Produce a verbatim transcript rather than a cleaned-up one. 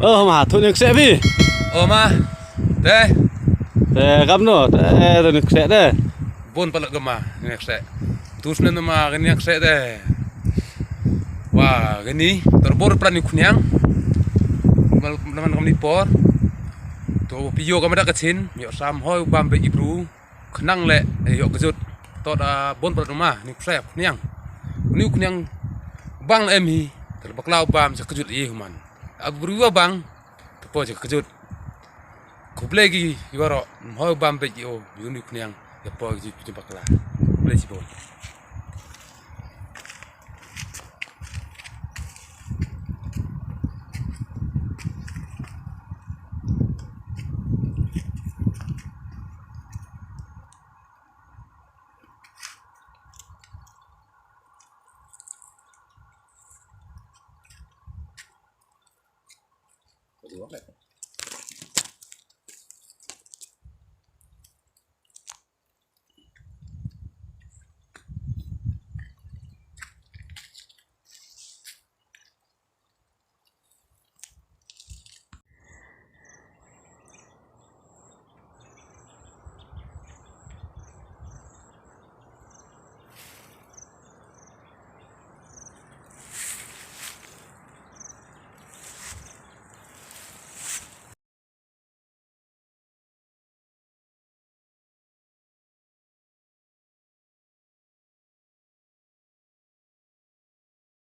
Oh, ma, tu ni kseh bi. Oh, ma. Te. Te, kam no, te, tu ni kseh te. Bon palat ka ma, ni kseh. Tu snen ma, ni kseh te. Wa, ni, ter bor plan ni khniang. Mal, naman kam ni por. To, pio kam da ka chin, yo sam hoi bam be ibru. Khnang le, eh, yo kejut. To da bon palat ma, ni kseh, khniang. Ni khniang, bang em hi, ter bakla bam, sa kejut ye man. Ab bru bang, te po je kejut. Khublei ki, yo ro, hoi bam be yo, yo ni khniang, ya po ji, ji bakla. Khublei ji bon.